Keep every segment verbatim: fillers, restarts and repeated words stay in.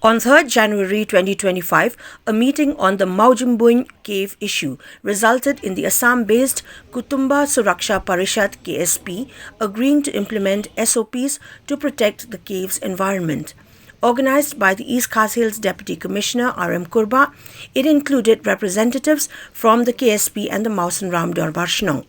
On third January twenty twenty-five, a meeting on the Mawjymbuin cave issue resulted in the Assam-based Kutumba Suraksha Parishad, K S P, agreeing to implement S O Ps to protect the cave's environment. Organized by the East Khasi Hills Deputy Commissioner R M Kurbah, it included representatives from the K S P and the Mawsynram Dorbar Shnong.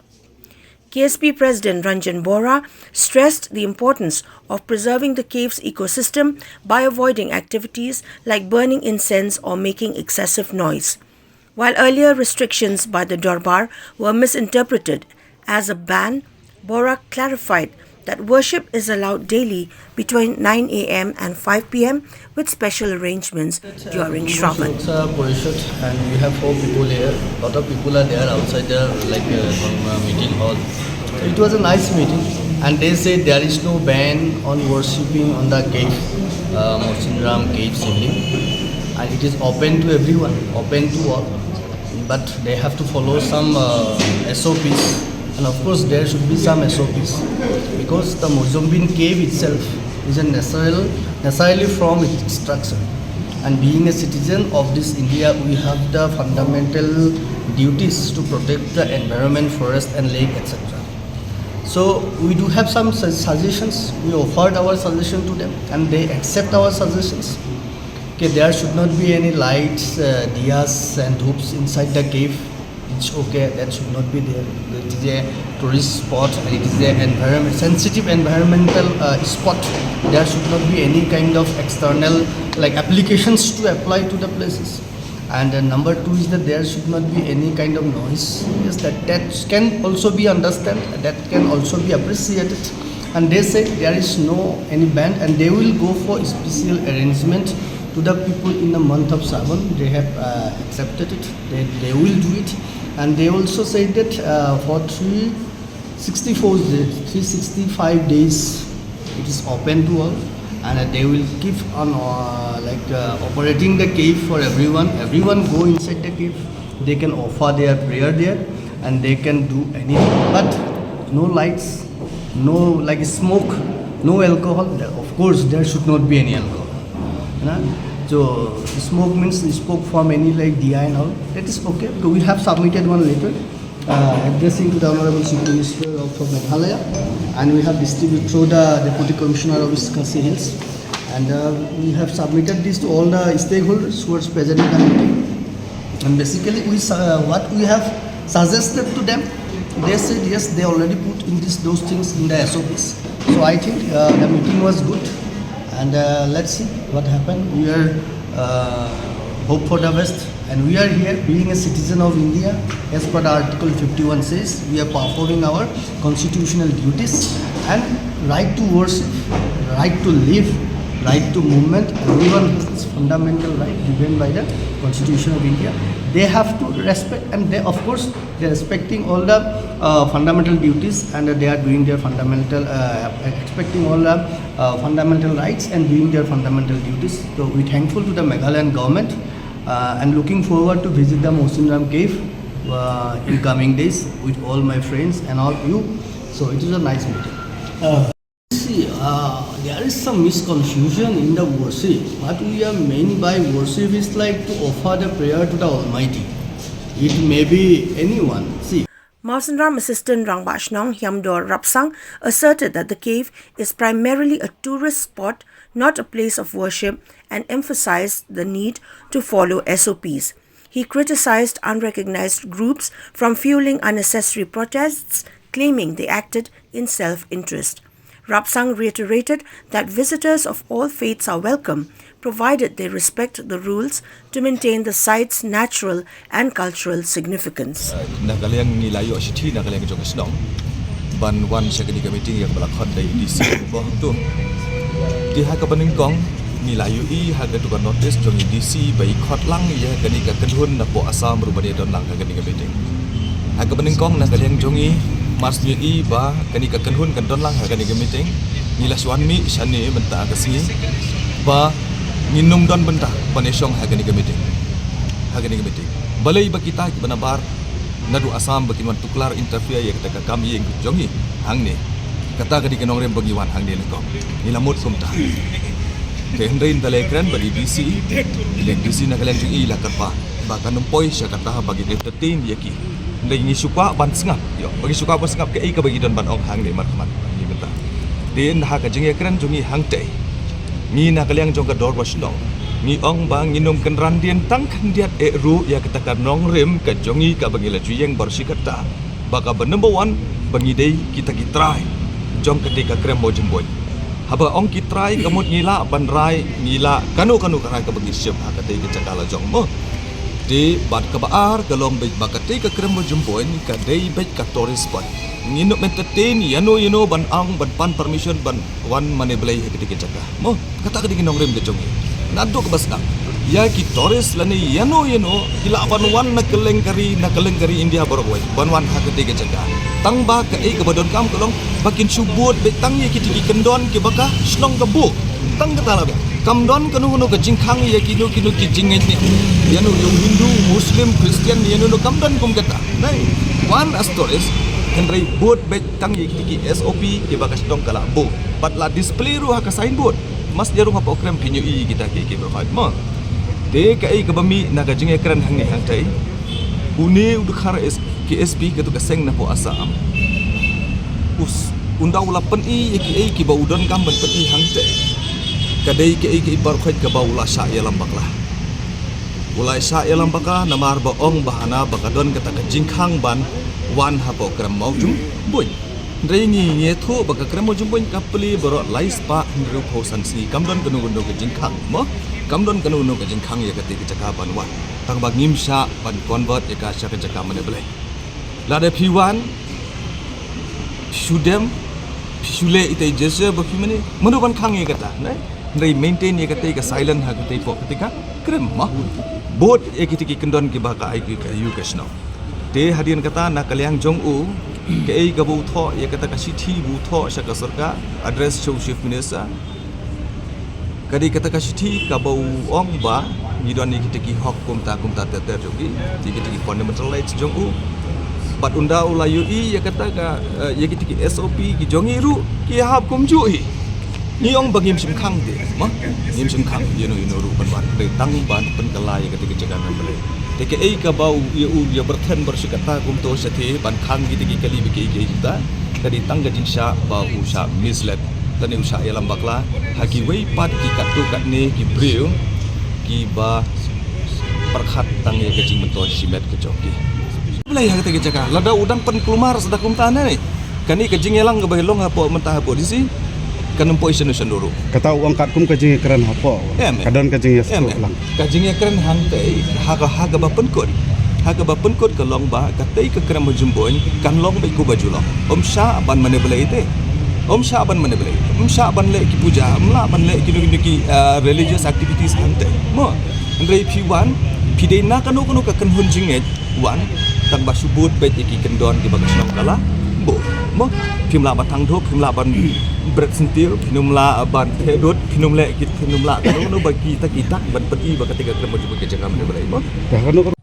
K S P President Ranjan Bora stressed the importance of preserving the cave's ecosystem by avoiding activities like burning incense or making excessive noise. While earlier restrictions by the Dorbar were misinterpreted as a ban, Bora clarified that worship is allowed daily between nine a m and five p m with special arrangements during Shravan. It's a Parishad and we have four people here. Lot of people are there outside the like uh, uh, meeting hall. So it was a nice meeting and they said there is no ban on worshipping on the cave, uh, Mawsynram cave Shivling. And it is open to everyone, open to all. But they have to follow some uh, S O Ps. And of course, there should be some S O Ps because the Mawjymbuin cave itself is a natural, naturally formed structure. And being a citizen of this India, we have the fundamental duties to protect the environment, forest and lake, et cetera. So we do have some su- suggestions. We offered our suggestion to them and they accept our suggestions. Okay, there should not be any lights, uh, diyas and dhoops inside the cave. It's okay, that should not be there. It is a tourist spot and it is an environment, sensitive environmental uh, spot. There should not be any kind of external like applications to apply to the places. And uh, number two is that there should not be any kind of noise. Yes, that, that can also be understood, that can also be appreciated. And they say there is no any ban and they will go for special arrangement to the people in the month of Shravan. They have uh, accepted it, they, they will do it. And they also said that uh, for three sixty-four days, three sixty-five days, it is open to all, and uh, they will keep on uh, like uh, operating the cave for everyone. Everyone go inside the cave. They can offer their prayer there, and they can do anything. But no lights, no like smoke, no alcohol. Of course, there should not be any alcohol. You know? So smoke means smoke from any like diya and all. That is okay because we have submitted one letter uh, addressing to the Honorable Chief Minister of Meghalaya, and we have distributed through the Deputy Commissioner of East Khasi Hills, and uh, we have submitted this to all the stakeholders who are present in the meeting. And basically, we uh, what we have suggested to them, they said yes, they already put in this those things in the S O Ps. So I think uh, the meeting was good, and uh, let's see what happened. We are uh, hope for the best. And we are here, being a citizen of India, as per the Article fifty-one says, we are performing our constitutional duties and right to worship, right to live, right to movement. Everyone has this fundamental right given by the Constitution of India. They have to respect, and they, of course, they are respecting all the uh, fundamental duties, and they are doing their fundamental, uh, expecting all the uh, fundamental rights and doing their fundamental duties. So we thankful to the Meghalayan government uh, and looking forward to visit the Mawsynram cave uh, in coming days with all my friends and all you. So it is a nice meeting. Uh, see, uh, there is some misconfusion in the worship. What we are meant by worship is like to offer the prayer to the Almighty. It may be anyone. See, Mawsynram Assistant Rangbah Shnong Hiamdor Rapsang asserted that the cave is primarily a tourist spot, not a place of worship, and emphasized the need to follow S O Ps. He criticized unrecognized groups from fueling unnecessary protests, claiming they acted in self interest. Rapsang reiterated that visitors of all faiths are welcome, provided they respect the rules to maintain the site's natural and cultural significance. Na ka liang ngi la ïoh shithi na ka liang jong ka shnong ban wan sha kane ka meeting ïa kaba la khot da i D C ba hangto. Te ha kaba nyngkong ngi la ïohi ha katu ka notice jong i D C ba i khot lang ïa kane ka kynhun na poh Assam ruh ban ïa don lang ha kane ka meeting. Ha kaba nyngkong na ka liang jong ngi mar shu ïohi ba kane ka kynhun kan don lang ha kane ka meeting. Ngi la shu wan mih shane mynta ka sngi ba ngin ym don bynta ban ïa shong ha kane ka meeting. Ha kane ka meeting. Balei ba kita kiba nabar naduh Assam ba kin wan tuklar interfere ïa kata ka kam ïing jong ngi hangne. Kata ka dei ka nongrim ba ngi wan hangne nyngkong. Ngi la mut kumta. Te hynrei ynda la kren bad i DC, i DC na ka liang jong i la kyrpad ba kan ym poi sha kata ba ki entertain ïa ki. Hynrei ngi shu kwah ban sngap, ïoh, ba ngi shu kwah ban sngap kaei kaba ki don ban ong hangne markhmat. Ngi mynta, te ha ka jingïakren jong ngi hangtei, ngi na ka liang jong ka Dorbar Shnong ngi ong ba ngin ym kynran dien tang khyndiat eh ruh ïa kata ka nongrim ka jong ngi kaba ngi la ju ïeng baroh shi katta, ba kaba number one ba ngi dei kita ki trai jong katei ka krem mawjymbuin. Haba ong ki trai ka mut ngi lah ban rai, ngi lah kano kano ka rai kaba ngi shim ha katei ka jaka la jong, mo. Te bad kaba ar ka long beit ba katei ka krem mawjymbuin ka dei beit ka tourist spot. Ngin ym entertain ïano ïano ban ong, ban pan permission ban wan mane blei ha katei ka jaka, mo. Kata ka dei ka nongrim ka jong ngi. Naduh kaba sdang, ïa ki tourist lane ïano ïano ki lah ban wan na kylleng ka ri, na kylleng ka ri India baroh kawei ban wan ha katei ka jaka. Tang ba kaei kaba donkam ka long ba kin shu bud beit tang ïa kitei ki kyndon kiba ka shnong ka buh. Tang kata la beit. Kam don kano kano ka jingkhang ïa kino kino ki jingngeit ne, ïano ïa u Hindu, Muslim, Christian, ïano ïano, kam don kum kata. Nai, wan as tourist, hynrei bud beit tang ïa kitei ki SOP kiba ka shnong ka la buh. Bad la display ruh ha ka signboard. Mas ïa ruh hapoh krem phin ïohi kita ki, ki ba hoi, mo. Te kaei kaba mih na ka jingïakren hangne hangtei, une u dkhar S-, ki SP katu ka seng napoh Assam, us, ynda u la pyni ïa kiei kiba u donkam ban pyni hangtei, ka dei kaei kaei baroh kaba u la shah ïalam bakla. U la shah ïalam bakla namar ba ong ba hana ba ka don kata ka jingkhang ban wan hapoh krem mawjymbuin. Hynrei ngi, ngi ïathuh ba ka krem mawjymbuin ka plie baroh lai spah hynriewphew san sngi, kam don kano kano ka jingkhang, mo. Kam don kano kano ka jingkhang ïa katei ka jaka ban wan. Tang ba ngim shah ban convert ïa ka sha ka jaka mane blei. Lada phi wan, phi shu dem, phi shu leh itei jesa ba phi mane, mano ban khang ïa kata, ne? Hynrei maintain ïa katei ka silent ha katei poh katei ka krem, mo. Bud ïa kitei ki kyndon kiba ka ai ki ka ïu ka shnong. Te hadien kata na ka liang jong u, kaei kaba u thoh ïa kata ka shithi ba u thoh sha ka sorkar, address sha u Chief Minister. Ka dei kata ka shithi kaba u ong ba ngi don ïa kitei ki hok kumta kumta ter ter jong ki, ïa kitei ki fundamental rights jong u. Bad ynda u la ïohi ïa kata ka, eh, ïa kitei ki SOP ki jong ngi ruh ki hap kumjuh hi. Ngi ong ba ngim shym khang te, mo? Ngim shym khang ïano ïano ruh ban wan, hynrei tang ban pynkylla ïa katei ka jaka mane blei. Te kaei kaba u ïa, u ïa byrthen baroh shi katta kumto shathie ban khang kitei ki kali ba kiei kiei kita, ka dei tang ka jingshah ba u shah misled lane u shah ïalam bakla ha kiwei pat ki katto katne ki briew kiba pyrkhat tang ïa ka jingmyntoi shimet ka jong ki. Blei ha katei ka jaka, lada u dang pynkulmar sa da kumta ne, kane ka jingïalang kaba long hapoh mynta hapoh DC kan ym poi shano shano ruh. Kata u ong katkum ka jingïakren hapoh. Em, em. Ka don ka jingïastuh lang. Ka jingïakren hangtei, ha ka, ha kaba pynkut. Ha kaba pynkut ka long ba katei ka krem mawjymbuin kan long beit kumba ju long. Ym shah ban mane blei te. Ym shah ban mane blei. Ym shah ban leh ki puja, ym lah ban leh kino kino ki, ah, religious activities hangtei, mo. Hynrei phi wan, phi dei na kano kano ka kynhun jingngeit, wan, tang ba shu bud beit ïa ki kyndon kiba ka shnong ka la buh, mo. Phim lah ban thang dhup, phim lah ban bret syntiew, phim lah ban theh dud, phim leh ki, phim lah kano kano ba kita kita ban pyni ba katei ka krem mawjymbuin ka jaka mane blei, mo. Ïa kano kano